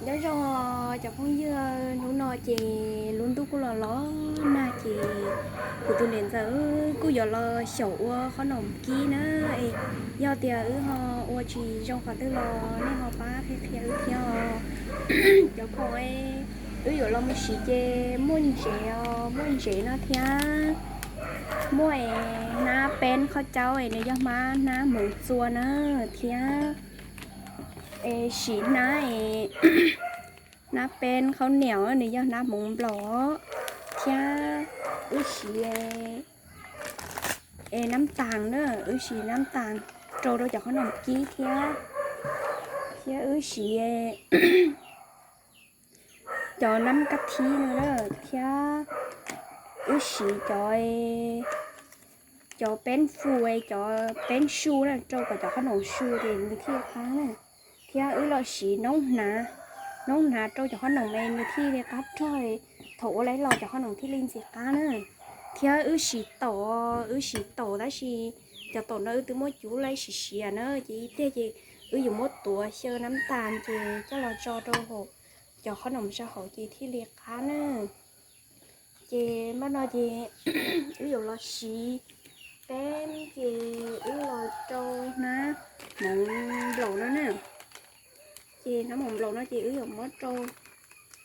Nyob zoo cov phooj ywg, hnub no ces lub ntuj kuj los los nag ces kuv tus niam ntxawm kuj yuav los xyaum ua qhob noom kib na. Es yog tias wb ho ua tsis zoo qhov twg los nej ho pab qhia qhia wb thiab os. Cov khoom wb yuav los mus siv ces muaj ntsev os, muaj ntsev no thiab muaj es hnab peeb qhov caub es nws yog hnab hmoov txua na, thiab es siv hnab es hnab peeb qhaub niam nws yog hnab hmoov nplaum, thiab wb siv es nab tas na, wb siv nab tas rau rau cov qhob noom kib thiab, thiab wb siv cov nab kab thib no na, thiab wb siv cov, cov peeb fu, cov peeb su na rau kom cov qhob noom su ces nws thiaj qab na. Thiab wb los siv noob hnav, noob hnav rau cov qhob noom es nws thiaj li qab rog, thaum ua laiv los cov qhob noom thiaj li ntxim qab na. Thiab wb siv taum, wb siv taum tab sis cov taum no wb twb muab cuv laiv siav siav na, ces ib pliag ces wb yuav muab tuav xyaw nab tas ces coj los tso rau hauv cov qhob noom sab hauv ces thiaj li qab na. Ces npaj no ces wb yuav los siv peeb ces wb los rau hnab hmoov nplaum no na. Ces hnab hmoov nplaum no ces wb yuav muab rau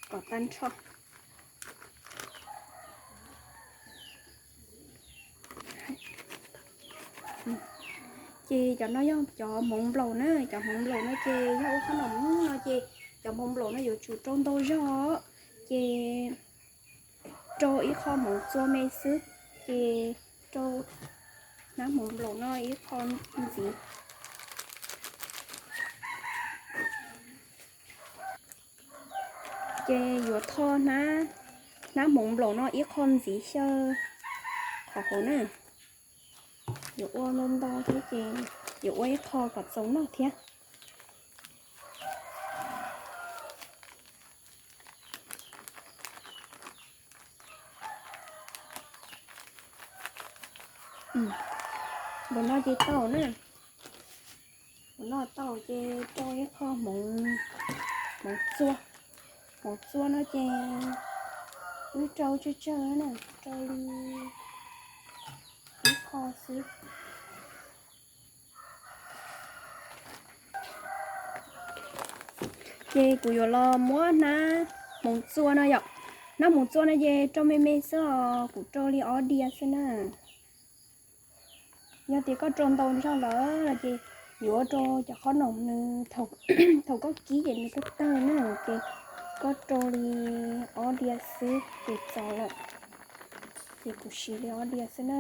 kom tag nrho. Ces cov no yog cov hmoov nplaum na, cov hmoov nplaum no ces yog ua qhob noom no ces cov hmoov nplaum no yuav tsum rau ntau zog, ces rau ib qho hmoov txua me xwb, ces rau hnab hmoov nplaum no ib qho ntxiv. Ces yuav tho hnab hmoov nplaum no ib qho ntxiv xyaw qhov hauv na. Yuav ua ntau ntau thiab ces yuav ua ib qho kom txaus noj thiab. Npaum no ces tau na. Npaum no tau ces rau ib qho hmoov, hmoov txua. Hmoov txua no ces wb rau tsawg tsawg na, rau li ib qho xwb. Ces kuv yuav los muab hnab hmoov txua no yom. Hnab hmoov txua no ces rau me me xwb os, kuv rau li ob diav xwb na. Yog tias koj rau ntau zog lawm ces yuav ua rau cov qhob noom nws thaum koj kib ces nws tawg tawg na, ces koj rau li ob diav xwb ces txaus lawm. Ces kuv siv li ob diav xwb na.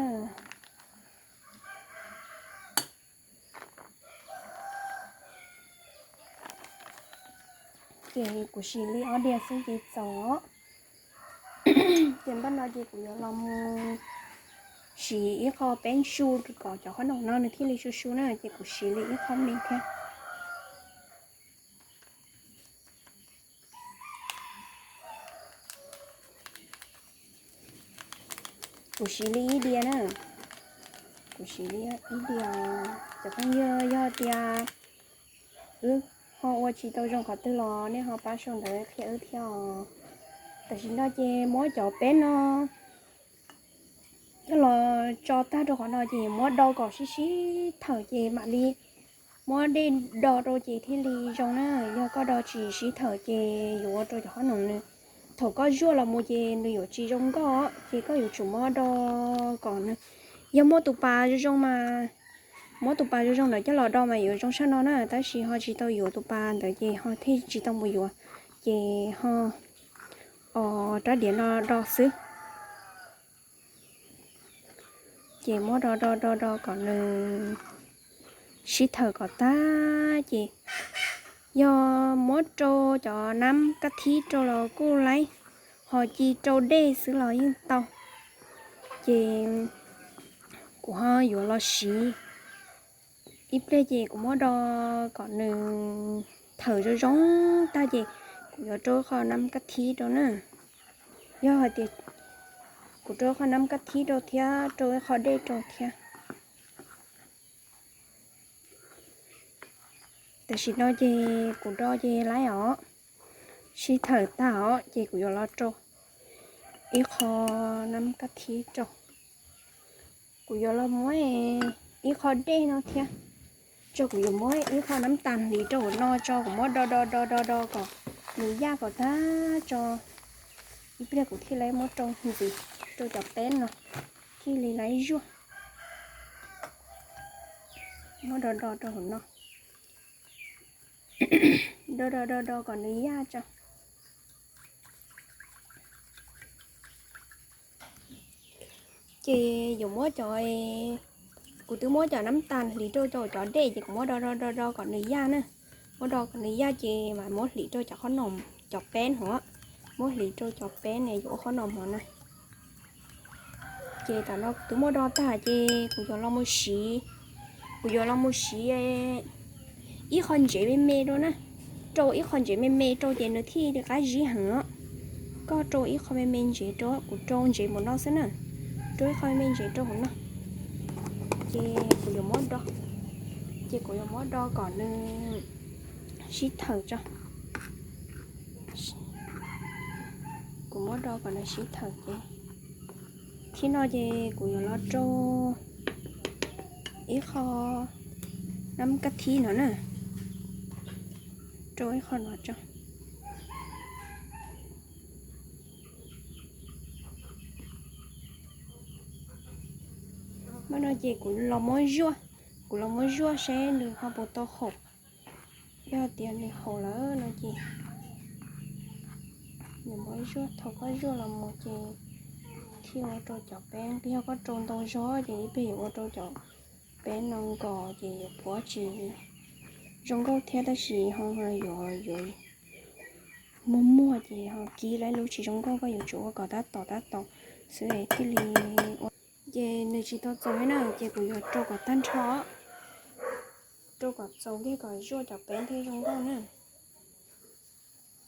Ces kuv siv li ob diav xwb ces txaus. Ces npaj no ces kuv yuav los mus siv ib qho peeb su kom cov qhob noom no nws thiaj li su su na, ces kuv siv li ib qho me thiab. Kuv siv li ib diav na. Kuv siv li ib diav. Cov phooj ywg, yog tias wb ho ua tsis tau zoo qhov twg los nej ho pab sau ntawv qhia wb thiab os. Tam sim no ces muab cov peeb no coj los tso tag rau qhov no ces muab do kom sib sib thawm ces mam li muab dej do rau ces thiaj li zoo na. Yog koj do tsis sib thawm ces yuav ua rau cov qhob noom nws, thaum koj zuaj los mus ces nws yuav tsis zoo nkauj, ces koj yuav tsum muab do kom nws, yog muaj tus pas zoo zoo mas, muab tus pas zoo zoo ntawd coj los do mas yuav zoo tshaj no na, tab sis ho tsis tau yuav tus pas ntawd ces ho thiaj tsis tau mus yuav, ces ho os rab diav no do xwb. Ces muab do do do do kom nws sib thawm kom tag ces yog muab rau cov nab kab thib rau los kuj laib, ho ci rau dej xwb los yeej tau. Ces kuv ho yuav los siv ib pliag ces kuv muab do kom nws thawm zoo zoo tag ces kuv yuav rau qho nab kab thib rau na. Yog hais tias kuv rau qho nab kab thib rau thiab rau ib qho dej rau thiab. Tam sim no ces kuv do ces laib os. Sib thawm tag os ces kuv yuav los rau ib qho nab kab thib rau. Kuv yuav los muab ib qho dej no thiab, tso kuv yuav muab ib qho nab tas hliv rau hauv no tso, kuv muab do do do do do kom nws yaj kom tag tso, ib pliag kuv thiaj li muab rau ntxiv rau cov peb no thiaj li laiv zuaj. Muab do do rau hauv no, do do do do kom nws yaj tso. Ces yuav muab cov, kuv twb muab cov nab tas hliv rau cov dej ces kuv muab do do do do kom nws yaj na. Muab do kom nws yaj ces mam muab hliv rau cov qhob noom, cov peb hov, muab hliv rau cov peb ne yuav ua qhob noom hov na. Ces tam no kuv twb muab do tag ces kuv yuav los mus siv, kuv yuav los mus siv ib qho ntsev me me rau na. Rau ib qho ntsev me me rau ces nws thiaj li qab zib heev os. Koj rau ib qho me me ntsev rau, kuv rau ntsev mus no xwb na. Rau ib qho me me ntsev rau hauv no. Ces kuv yuav muab do, ces kuv yuav muab do kom nws sib thawm tso. Kuv muab do kom nws sib thawm ces thib no ces kuv yuav los rau ib qho nab kab thib no na. Rau ib qho no tso. Mas no ces kuv los muab zuaj, kuv los muab zuaj seb nws ho puas tau haum. Yog tias nws haum lawm no ces nws muab zuaj, thaum koj zuaj los mus ces thiaj ua rau cov peb, yog koj rau ntau zog ces ib pliag yuav ua rau cov peb no nkaus ces yuav puav tsis zoo nkauj thiab tab sis ho yuav, yuav muag muag ces ho kib lawm lub tsis zoo nkauj, koj yuav tsum ua kom tab tom tab tom xwb thiaj li ua. Ces nws tsis tau txaus li na ces kuv yuav rau kom tag nrho, rau kom txaus kiag kom zuaj cov peb thiaj zoo nkauj na.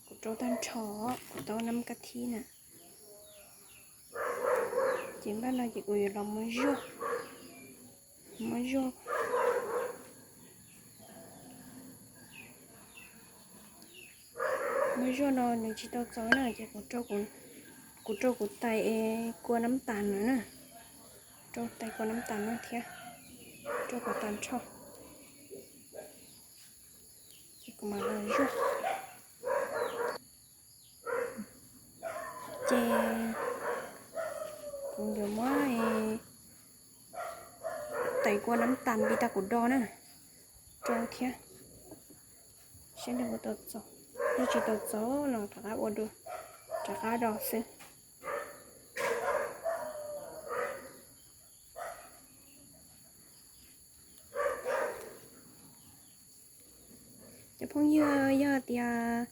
Kuv rau tag nrho, kuv tau nab kab thib na. Ces npaj no ces kuv yuav los muab zuaj, muab zuaj, muab zuaj no nws tsis tau txaus na ces kuv rau kuv tais kua nab tas no na, rau tais kua nab tas no thiab, rau kom tag nrho. Ces kuv mam los zuaj. Ces kuv yuav muab tais kua nab tas npi tag kuv do na rau thiab, saib nws puas tau txaus. Yog tsis tau txaus los rov qab ua dua, rov qab do xwb. Cov phooj ywg, yog tias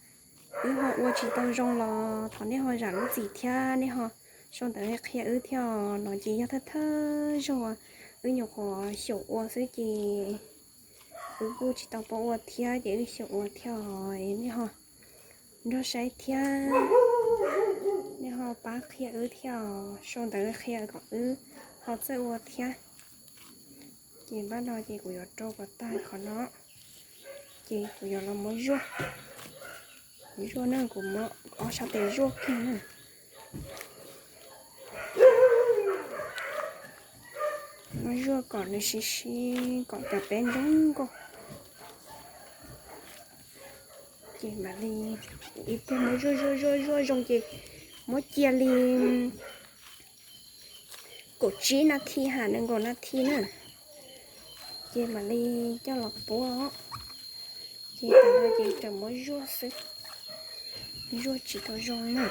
wb ho ua tsis tau zoo los thov nej ho zam lub txim thiab nej ho sau ntawv qhia wb thiab os. No ces yog thawj thawj zaug wb nyuam qhuav xyaum ua xwb ces wb kuj tsis tau paub ua thiab ces wb xyaum ua thiab os. Nej ho nrog saib thiab, nej ho pab qhia wb thiab os, sau ntawv qhia kom wb ho txawj ua thiab. Ces npaj no ces kuv yuav rau kom tag qhov no, ces kuv yuav los muab zuaj. Zuaj na, kuv muab ob sab tes zuaj kiag na. Muab zuaj kom nws sib sib kom cov peb zoo nkauj. Ces mam li ib pliag muab zuaj zuaj zuaj zuaj zoo ces muab cia li kaum tsib nas this ha nees nkaum nas this na, ces mam li coj los puab. Ces tam no ces tseem muab zuaj xwb, zuaj tsis tau zoo na.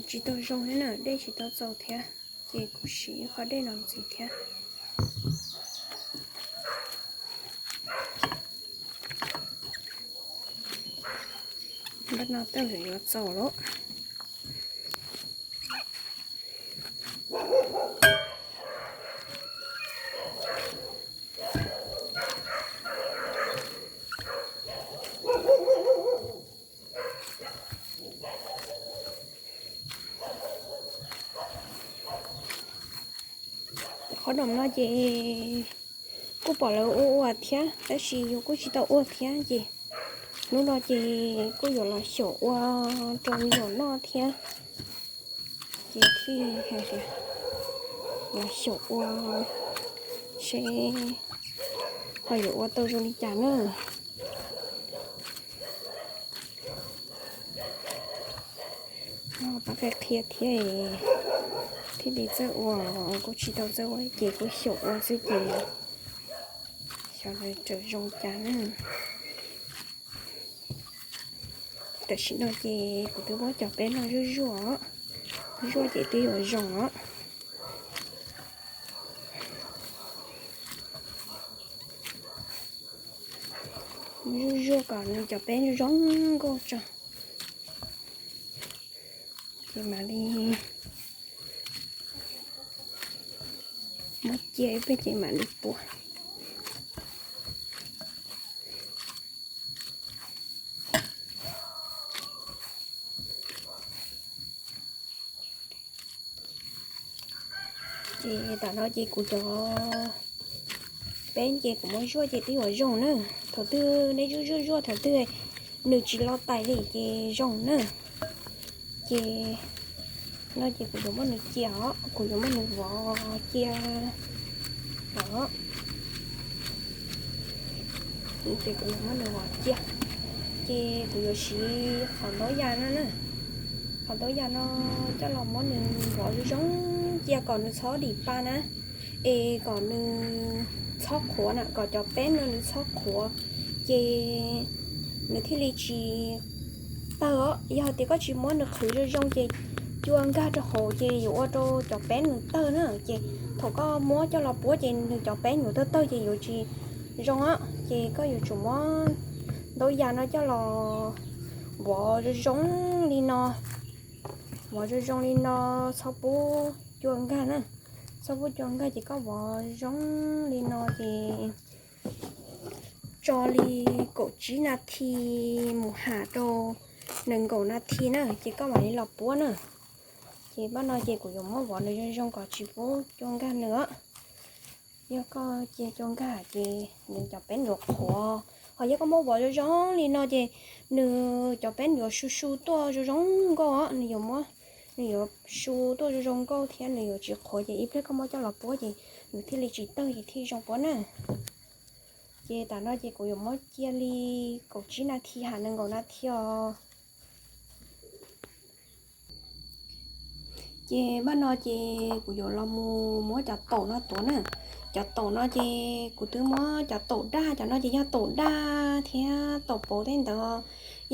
Tsis tau zoo thiab na, dej tsis tau txaus thiab, ces kuv siv ib qho dej no ntxiv thiab. Npaj no tej zaum yuav txaus lawm. Qhov no no ces kuj pom lawv ua ua thiab tab sis yus kuj tsis tau ua thiab ces hnub no ces kuj yuav los xyaum ua rau me nyuam noj thiab. Ces thiaj hais tias los xyaum ua seb ho yuav ua tau zoo li cas na. Pab qhia qhia thiab, thiaj li txawj ua, kuj tsis tau txawj ua ces kuj xyaum ua xwb ces xyov lawv tseem zoo cas na. Tam sim no ces kuv twb muab cov peb no zuaj zuaj, zuaj ces twb yuav zoo os. Zuaj zuaj kom nws cov peb zoo nkauj tso, ces mam li muab cia ib pliag ces mam li puav. Ces tam no ces kuv cov peb ces kuv muab zuaj ces twb yuav zoo na. Thaum twg neb zuaj zuaj zuaj thaum twg nws tsis lo tais li ces zoo na. Ces no ces kuv yuav muab nws cia os, kuv yuav muab nws vov cia os. Ces kuv yuav muab nws vov cia, ces kuv yuav siv qhov ntaub yas no na. Qhov ntaub yas no coj los muab nws vov zoo zoo cia kom nws txhob dim pa na, es kom nws txhob qhuav na, kom cov peb no nws txhob qhuav, ces nws thiaj li tsis tawg os. Yog hais tias koj tsis muab nws qhwv zoo zoo ces cua nkag rau hauv ces yuav ua rau cov peb nws tawg na. Ces thaum koj muab coj los puab ces nws cov peb yuav tawg tawg ces yuav tsis zoo os. Ces koj yuav tsum muab ntaub yas no coj los vov zoo zoo li no, vov zoo zoo li no, txhob pub cua nkag na. Txhob pub cua nkag ces koj vov zoo li no ces tso li kaum tsib nas this mus ham rau nees nkaum nas this na ces koj mam li los puab na. Ces pab no ces kuv yuav muab vov nws zoo zoo kom tsis pub cua nkag nws os. Yog koj cia cua nkag ces nws cov peb yuav qhuav, ho yog koj muab vov zoo zoo li no ces nws cov peb yuav su su tuaj zoo zoo nkauj os. Nws yuav muab, nws yuav su tuaj zoo zoo nkauj thiab nws yuav tsis qhuav ces ib pliag koj muab coj los puab ces nws thiaj li tsis tawg ces thiaj zoo puab na. Ces tam no ces kuv yuav muab cia li kaum tsib nas this ham nees nkaum nas this os. Ces pab no ces kuv yuav los mus muab cov taum no tuav na. Cov taum no ces kuv twb muab cov taum daj, cov no ces yog taum daj thiab taum pauv tej ntawd.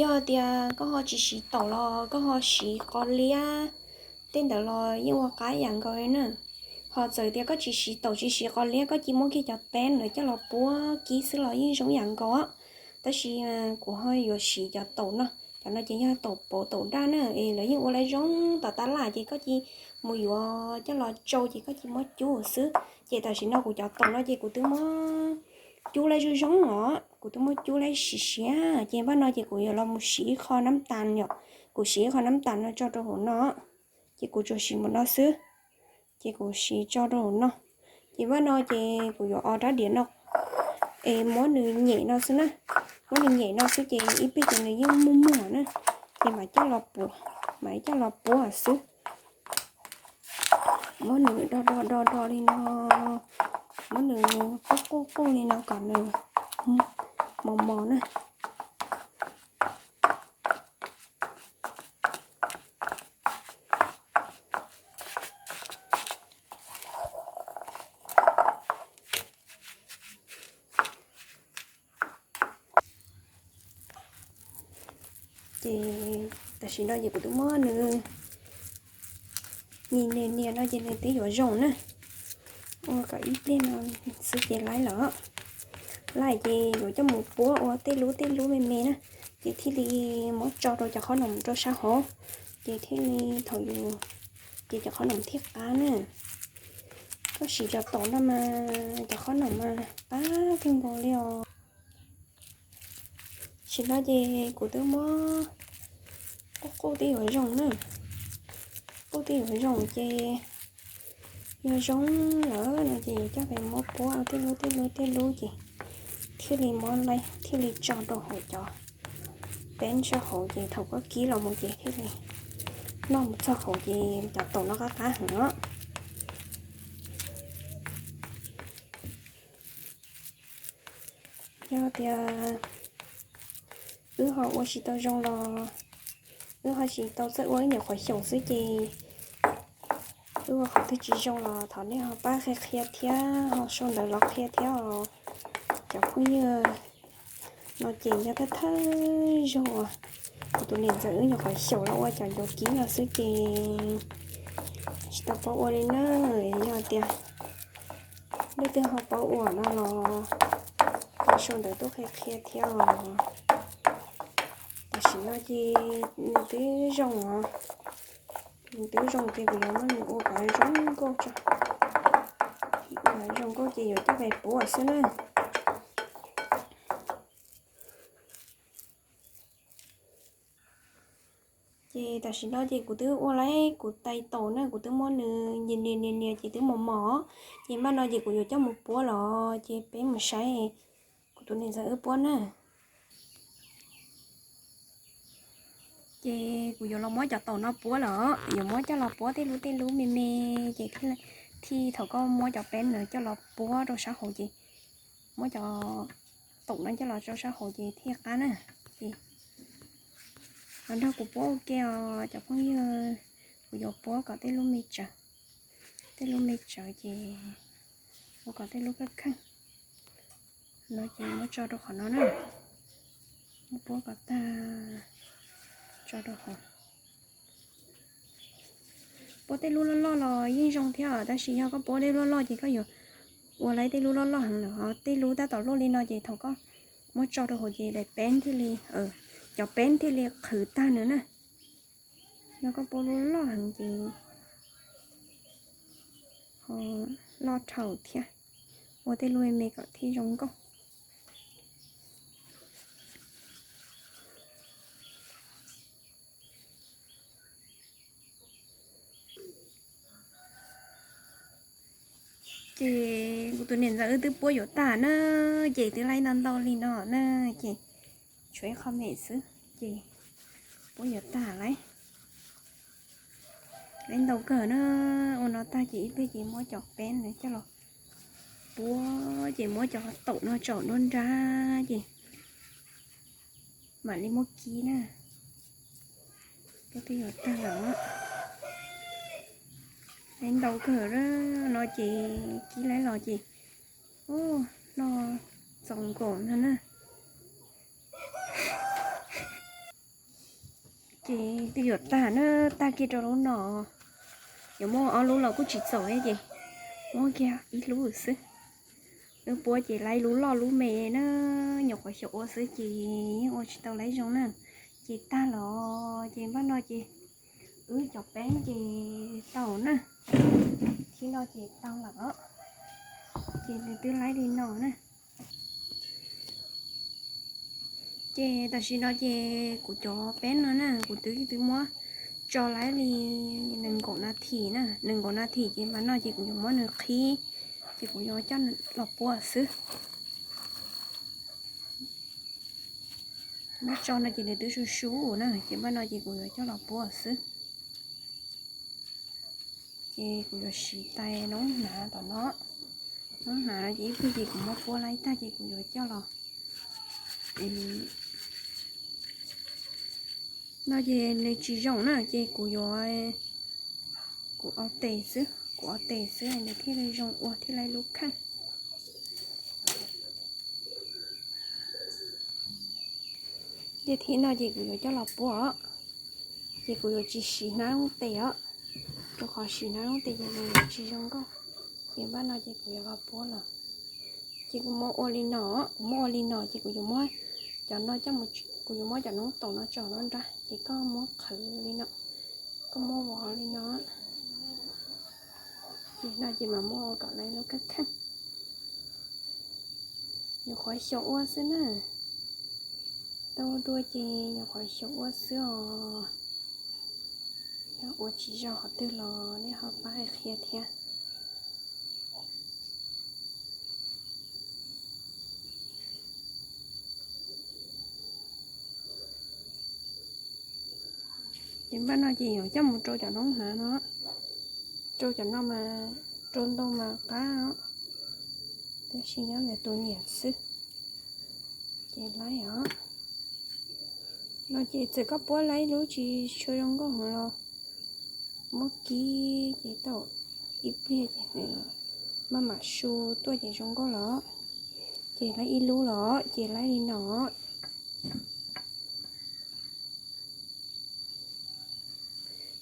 Yog tias koj ho tsis siv taum los koj ho siv qos liab tej ntawd los yeej ua qab yam nkaus na. Ho txawm tias koj tsis siv taum tsis siv qos liab, koj cia muab kiag cov peb no coj los puab kib xwb los yeej zoo yam nkaus. Tab sis kuv ho yuav siv cov taum no, cov no ces yog taum pauv taum daj na, es lawv yeej ua lawv zoo tom tab laj ces koj cia mus yuav coj los tsau ces koj cia muab cub xwb. Ces tam sim no kuv cov taum no ces kuv twb muab cub lawv zoo zoo os, kuv twb muab cub lawv siav siav ces pab no ces kuv yuav los mus siv ib qho nab tas yom. Kuv siv ib qho nab tas no tso rau hauv no, ces kuv tsuas siv mus no xwb. Ces kuv siv tso rau hauv no. Ces pab no ces kuv yuav o rab diav no es muab nws nyem no xwb na. Muab nws nyem no xwb ces ib pliag ces nws yeej muag muag na. Ces mam coj los puav, mam coj los puav xwb. Muab nws do do do do li no, muab nws quj quj quj li no kom nws mos mos na. Ces tam sim no ces kuv twb muab nws nias nias nias no ces nws twb yuav zoo na. Ua kom ib pliag no xwb ces laib lawm. Laib ces yuav coj mus puab ua tej lub tej lub me me na, ces thiaj li muab tso rau cov qhob noom rau sab hauv, ces thiaj li thaum yus, ces cov qhob noom thiaj qab na. Koj siv cov taum no mas cov qhob noom mas qab kawg nkaus li os. Tam sim no ces kuv twb muab quj quj twb yuav zoo na. Quj twb yuav zoo ces Yog zoo lawm no ces yuav coj pem muab puab tej lub tej lub tej lub ces thiaj li muab laib thiaj li tso rau hauv cov peb sab hauv ces thaum koj kib los mus ces thiaj li noj mus txog hauv ces cov taum no qab qab heev os. Yog tias wb ho ua tsis tau zoo los wb ho tsis tau txawj ua, wb nyuam qhuav xyaum xwb ces wb ua qhov twg tsis zoo los thov nej ho pab qhia qhia thiab ho sau ntawv los qhia thiab os cov phooj ywg. No ces yog thawj thawj zaug uas kuv tus niam ntxawm wb nyuam qhuav xyaum los ua cov ncuav kib no xwb ces tsis tau paub ua li na. Yog tias leej twg ho paub ua no los ho sau ntawv tuaj qhia qhia thiab os. Tam sim no ces nws twb zoo os, nws twb zoo ces kuv yuav muab nws ua kom zoo nkauj tso, zoo nkauj ces yuav coj pem puab xwb na. Ces tam sim no ces kuv twb ua laib kuv tais taum na, kuv twb muab nws nias nias nias nias ces twb mos mos, ces npaj no ces kuv yuav coj mus puab los ces peb mus saib kuv tus niam ntxawm wb puab na. Ces kuv yuav los muab cov taum no puab lawm, yuav muab coj los puab tej lub tej lub me me ces thiaj thaum koj muab cov peb no coj los puab rau sab hauv ces muab cov taum no coj los rau sab hauv ces thiaj qab na. Ces los nrog kuv puab ua ke os cov phooj ywg. Kuv yuav puab kom tej lub me tsawv, tej lub me tsawv ces ua kom tej lub kheej kheej no ces muab tso rau qhov no na. Muab puab kom tag, tso rau hauv. Puab tej lub loj loj los yeej zoo thiab os, tab sis yog koj puab tej lub loj loj ces koj yuav ua laib tej lub loj loj heev lawm, ho tej lub tab tom luaj li no ces thaum koj muab tso rau hauv ces daim peb thiaj li, cov peb thiaj li qhwv tag nws na. Yog koj puab lub loj heev ces ho loj dhau thiab, ua tej lub me me kom thiaj zoo nkauj. Ces kuv tus niam ntxawm wb twb puab yuav tag na, ces twb laib ntau ntau li no na, ces tshuav ib qho me xwb ces puab yuav tag lawm. Laib ntau kawg na, ua no tag ces ib pliag ces muab cov peb no coj los puab ces muab cov taum no tso nruab nrab ces mam li muab kib na. Puab twb yuav tag lawm, laib ntau kawg no ces kib laib los ces noj txaus nkaus no na. Ces twb yuav tag na, tag kiag rau lub no. Yuav muab ob lub los kuj tsis txaus ces muab kiag ib lub xwb. Wb puab ces laib lub loj lub me na, nyuam qhuav xyaum ua xwb ces yeej ua tsis tau laib zoo na. Ces tag los ces npaj no ces wb cov peb ces tau na, thib no ces tau lawm os. Ces nws twb laib li no na. Ces tam sim no ces kuv cov peb no na kuv twb twb muab tso laib li nees nkaum nas this na, nees nkaum nas this ces npaj no ces kuv yuav muab nws qhib, ces kuv yuav coj los puab xwb. Muab tso no ces nws twb su su na, ces npaj no ces kuv yuav coj los puab xwb. Ces kuv yuav siv tais noob hnav tom no, noob hnav no ces ib pliag ces kuv muab puab laib tag ces kuv yuav coj los. No ces nws tsis zoo na ces kuv yuav, kuv ua tes xwb, kuv ua tes xwb nws thiaj li zoo ua thiaj li lub kheej. Ces thib no ces kuv yuav coj los puab os, ces kuv yuav tsis siv hnab lub tes os, rau qhov siv hnab lub tes ces nws yuav tsis zoo nkauj. Ces npaj no ces kuv yuav los puab los. Ces kuv muab ua li no, kuv muab ua li no ces kuv yuav muab cov no coj, kuv yuav muab cov noob taum no tso nruab nrab ces koj muab qhwv li no, koj muab vov li no. Ces no ces mam muab ua kom lawv lub kheej kheej. Nyuam qhuav xyaum ua xwb na, tau dua ces nyuam qhuav xyaum ua xwb os. Yog ua tsis zoo qhov twg los nej ho pab qhia thiab. Npaj no ces yuav coj mus rau cov noob hnav no, rau cov no mas rau ntau mas qab os, tab sis nyob ntawm tus niam xwb ces laib os. No ces txawm koj puab laib lub tsis tshua zoo nkauj heev los muab kib ces tau ib pliag ces nws maj mam su tuaj ces zoo nkauj los. Ces laib ib lub los ces laib li no.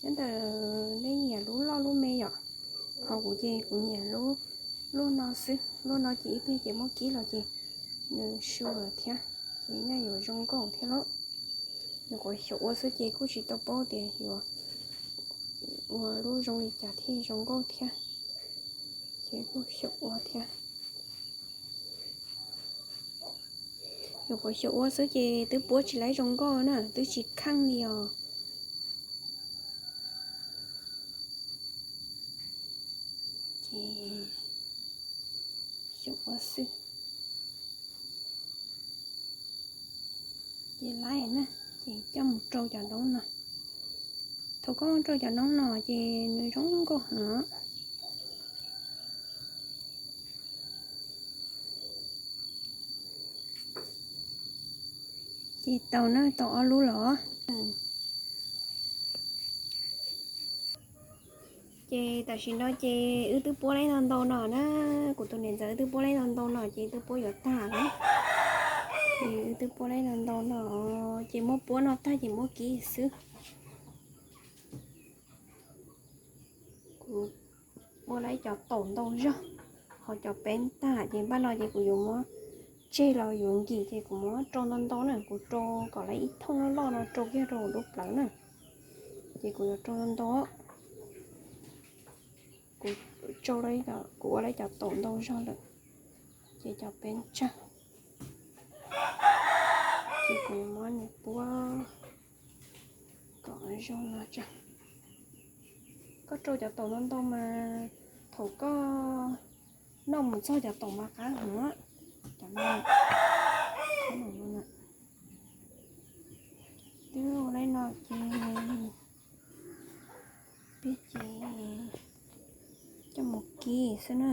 Nyob ntawm nej nyiam lub loj lub me yom, ho kuv ces kuv nyiam lub, lub no xwb. Lub no ces ib pliag ces muab kib los ces nws su lawm thiab, ces nyaj yuav zoo nkauj thiab lauj. Nyuam qhuav xyaum ua xwb ces kuj tsis tau paub tias yuav ua lub zoo li cas thiaj zoo nkauj thiab, ces kuj xyaum ua thiab. Nyuam qhuav xyaum ua xwb ces twb puab tsis laib zoo nkauj na, twb tsis kheej li os. Ces xyaum ua xwb ces laib na, ces coj mus rau cov noob no. Thaum koj rau cov noob no ces nws zoo nkauj heev. Ces tau na, tau ob lub los. Ces tam sim no ces wb twb puab laib ntau ntau no na, kuv tus niam ntxawm wb twb puab laib ntau ntau no ces twb puab yuav tag lawm. Ces wb twb puab laib ntau ntau no, ces muab puab no tag ces muab kib xwb. Kuv ua laib cov taum ntau zog, ho cov peeb tag ces npaj no ces kuv yuav muab tseg los yuav nkim ces kuv muab rau ntau ntau na, kuv rau kom lawv ib thooj loj loj no rau kiag rau hauv lub plawv na. Ces kuv yuav rau ntau ntau. Kuv, kuv ua laib cov taum ntau zog lawm, ces cov peeb tsag ces kuv muab nws puab kom zoo no tsag. Koj rau cov taum ntau ntau mas thaum koj noj mus txog cov taum mas qab heev. Cov no, twb ua laib no ces peb ces coj mus kib xwb na.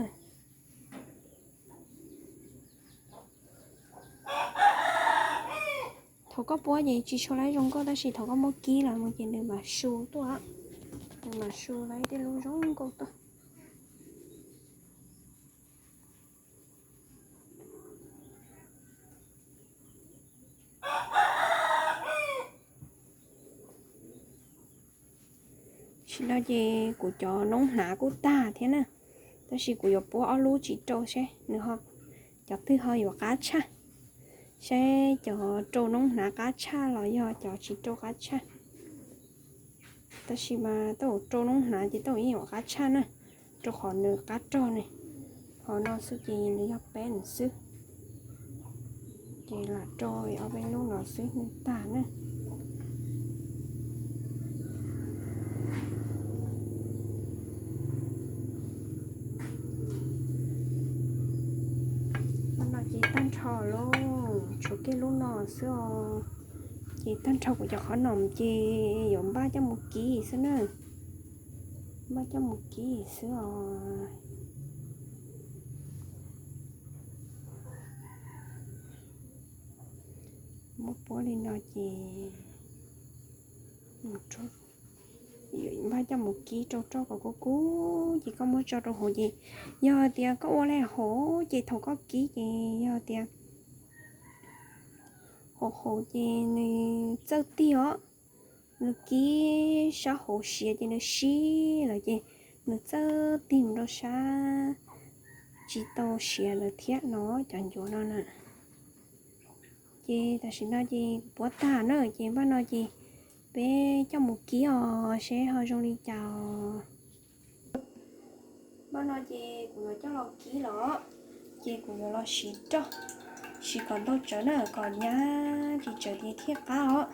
Thaum koj puab ces tsis tshua laib zoo nkauj tab sis thaum koj muab kib los mus ces nws mam su tuaj, nws mam su laib tej lub zoo nkauj tuaj. Tam sim no ces kuv cov noob hnav kuj tag thiab na, tab sis kuv yuav puab ob lub tsis rau seb nws ho, cov twg ho yuav qab tshaj, seb cov rau noob hnav qab tshaj los yog cov tsis rau qab tshaj. Tab sis mas tej zaum rau noob hnav ces tej zaum yeej yuav qab tshaj na, rau qhov nws qab rog ne. Qhov no xwb ces nws yog peeb xwb, ces lam rau ob peb lub no xwb nws tag na. Lub no ces tag nrho lauj, tshuav kiag lub no xwb os. Ces tag nrho kuv cov qhob noom ces yuav npaj coj mus kib xwb na. Npaj coj mus kib xwb os. Muab puab li no ces npaj coj mus kib rau roj kom kub kub ces koj muab tso rau hauv ces yog tias koj ua li hauv ces thaum koj kib ces yog tias hauv hauv ces nws txawj tig os. Nws kib sab hauv siav ces nws sib lawm ces nws txawj tig mus rau sab tsis tau siav lawm thiab no cov ncuav no na. Ces tam sim no ces puab tag na ces npaj no ces peb coj mus kib os seb ho zoo li cas. Npaj no ces kuv yuav coj los kib los, ces kuv yuav los siv roj, siv kom ntau tsawv na kom nyab tsis tsawv ces thiaj qab os.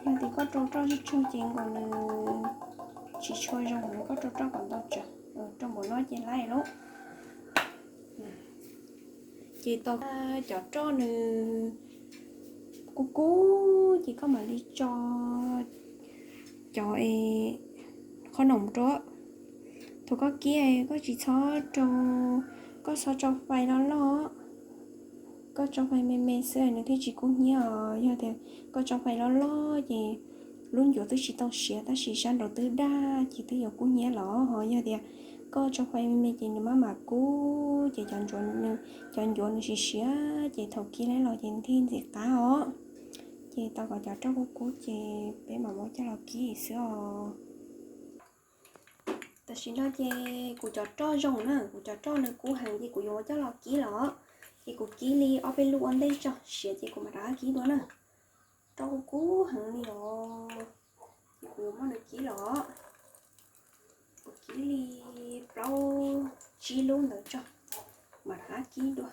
Yog tias koj rau roj tsawg tsawg ces nkaus nws tsis tshua zoo, koj rau roj kom ntau tsawv, rau npaum no ces laib lauj. Ces tau cov roj nws kub kub ces koj mam li tso cov qhob noom rau. Thaum koj kib koj tsis txhob rau, koj txhob tso fais loj loj, koj tso fais me me xwb nws thiaj tsis kub hnyiab os. Yog tias koj tso fais loj loj ces lub ncuav twb tsis tau siav tab sis sab nraud twb daj ces twb yuav kub hnyiab los ho. Yog tias koj tso fais me me ces nws maj mam kub ces cov ncuav nws, cov ncuav nws siav siav ces thaum kib los ces thiaj ntxim qab os. Ces tau kom cov roj kub kub ces peb mam muab coj los kib xwb os. Tam sim no ces kuv cov roj zoo na, kuv cov roj nws kub heev ces kuv yuav muab coj los kib los. Ces kuv kib li ob peb lub ua ntej tso siav ces kuv mam rov qab kib dua na. Roj kub kub heev li os. Ces kuv yuav muab nws kib los. Kuv kib li plaub tsib lub ntawd tso, mam rov qab kib dua.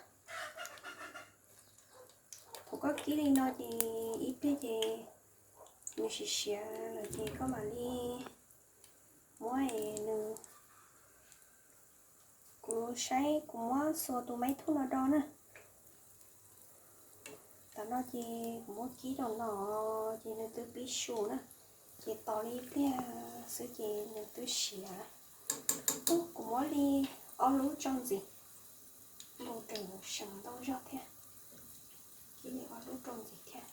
Thaum koj kib li no ces ib pliag ces nws siav siav lawm ces koj mam li muab nws, kuv saib kuv muab xuas tus maib thuj no do na. Tam no ces kuv muab kib rau no ces nws twb pib su na, ces tos li ib pliag xwb ces nws twb siav. Kuv muab li ob lub tso ntxiv, npau taws seem ntau zog thiab. Kib li ob lub rau ntxiv thiab.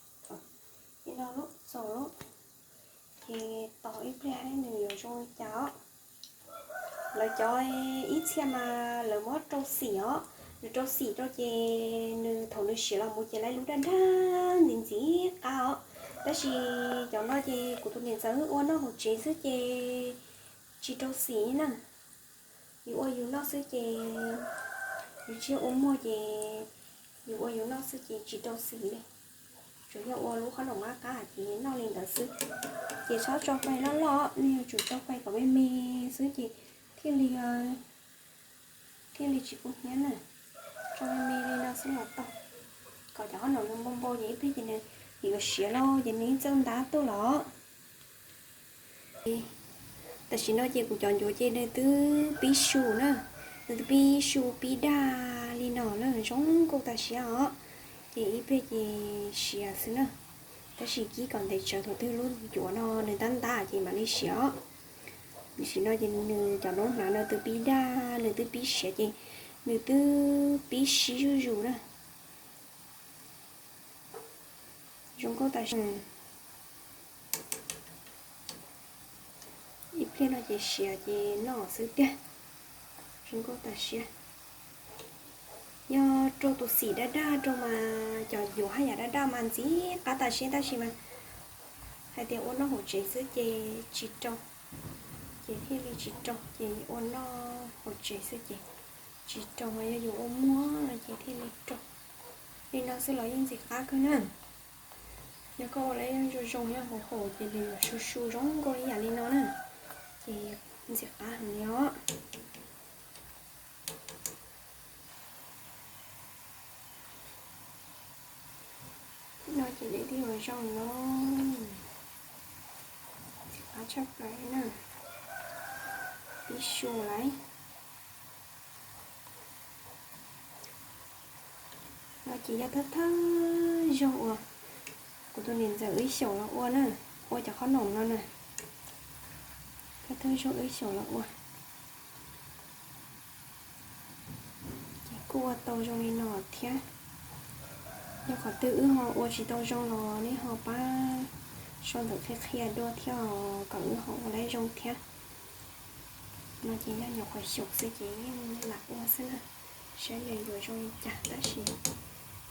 Li no lub txaus lub, ces tos ib pliag nws yuav zoo li cas os. Lawv cov ib txhia mas lawv muab rau xim os, nws rau xim rau ces nws thaum nws siav los mus ces lawv lub daj daj ntxim ntxim qab os. Tab sis cov no ces kuv tus niam ntxawm ua noj hauv tsev xwb ces tsis rau xim na. Yus ua yus noj xwb ces, yus tsis ua muag ces yus ua yus noj xwb ces tsis rau xim li. Tsuas yog ua lub qhob noom qab qab ces noj li ntawd xwb. Ces txhob tso fais loj loj, nej yuav tsum tso fais kom me me xwb ces thiaj li, thiaj li tsis kub hnyiab na. Tso me me li no xwb los tau, kom cov qhob noom nws npau npau ces ib pliag ces nws yuav siav lauj ces nws yeej txawj ntab tuaj los. Tam sim no ces kuv cov ncuav ces nws twb pib su na, nws twb pib su pib daj li no na, zoo nkauj tas siab os. Ces ib pliag ces siav xwb na, tab sis kib kom ntev tsawv thaum twg lub ncuav no nws ntab ntab ces mam li siav os. Tam sim no ces nws cov noob hnav no twb pib daj, nws twb pib siav ces nws twb pib sib zuj zus na. Zoo nkauj tas siab. Ib pliag no ces siav ces noj xwb tiag. Zoo nkauj tas siab. Yog rau tus xim daj daj rau mas cov yuav haj yam daj daj mas ntxim qab tas siab tab sis mas hais tias ua noj hauv tsev xwb ces tsis rau, ces thiaj li tsis rau, ces ua noj hauv tsev xwb ces tsis rau, yog yus ua muag no ces thiaj li rau. Li no xwb los yeej ntxim qab kawg na. Yog koj ua lawv zoo zoo nyob hauv hauv ces nws yuav su su zoo nkauj ib yam li no na, ces ntxim qab heev li os. No ces nws twb yuav zoo no, ntxim qab tshaj plaws na, pib su lawm. No ces yog thawj thawj zaug uas kuv tus niam ntxawm wb xyaum los ua na, ua cov qhob noom no na, thawj thawj zaug wb xyaum los ua. Ces kuj ua tau zoo li no thiab. Yog qhov twg wb ho ua tsis tau zoo los nej ho pab sau ntawv qhia qhia dua thiab os, kom wb ho ua lawv zoo thiab. No ces nyob nyuam qhuav xyaum xwb ces yeej lam ua xwb na, saib nws yuav zoo li cas tab sis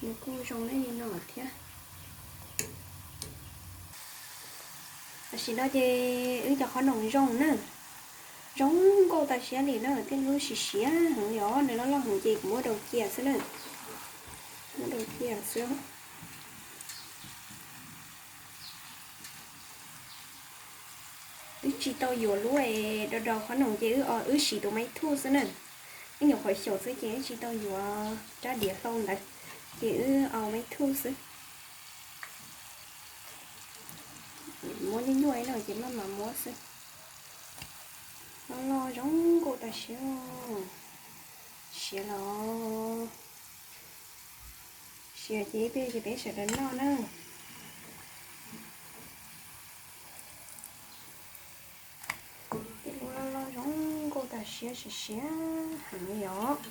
nws kuj zoo li li no thiab. Tam sim no ces wb cov qhob noom zoo na, zoo nkauj tas siab li na, thiab lub siav siav heev li os, nws loj loj heev ces kuv muab daus cia xwb na, muab daus cia xwb. Wb tsis tau yuav lub es daus daus qhob noom ces wb, wb siv tus maib thuj xwb na. Wb nyuam qhuav xyaum xwb ces wb tsis tau yuav rab diav hlau ntawd, ces wb au maib thuj xwb. Muab nyuaj nyuaj no ces maj mam muab xwb. Loj loj zoo nkauj tas siab, siav los siav ces peb ces peb sawv daws noj na. Tag siab siab siab heev li os.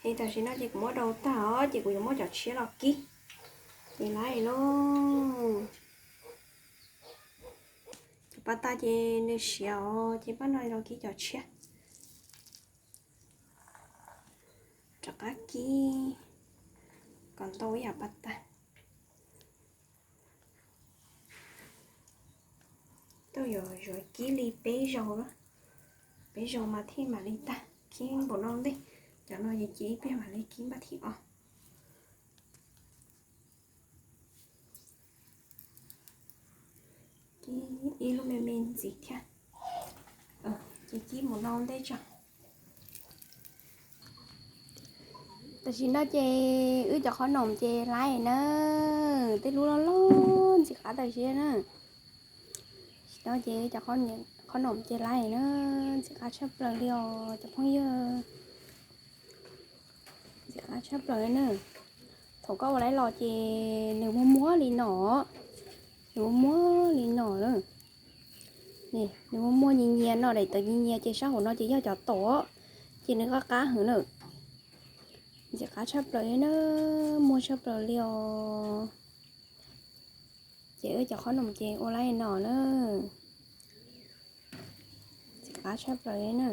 Es tam sim no ces kuv muab dau tag os, ces kuv yuav muab cov tshiab los kib. Ces laiv lauj. Cov pas tas ces nws siav os, ces pab no los kib cov tshiab. Rov qab kib kom ntau ib yam pas tas. Tau yuav zuav kib li peb zaug, peb zaug mas thiaj mam li tag. Kib npaum no ntej, cov no ces cia ib pliag mam li kib npaj thib ob. Kib ib lub me me ntxiv thiab. Ces kib npaum no ntej tso. Tam sim no ces wb cov qhob noom ces laiv na, tej lub loj loj ntxim qab tag siab na. Tam sim no ces wb cov qhob noom ces laiv na, ntxim qab tshaj plaws li os cov phooj ywg. Ntxim qab tshaj plaws li na. Thaum koj ua laiv los ces nws muag muag li no, nws muag muag li no na. Nws muag muag nyias nyias no, daim tawv nyias nyias ces sab hauv no ces yog cov tom, ces nws qab qab heev na. Ntxim qab tshaj plaws li na, muag tshaj plaws li os. Ces wb cov qhob noom ces ua laiv no na, ntxim qab tshaj plaws li na.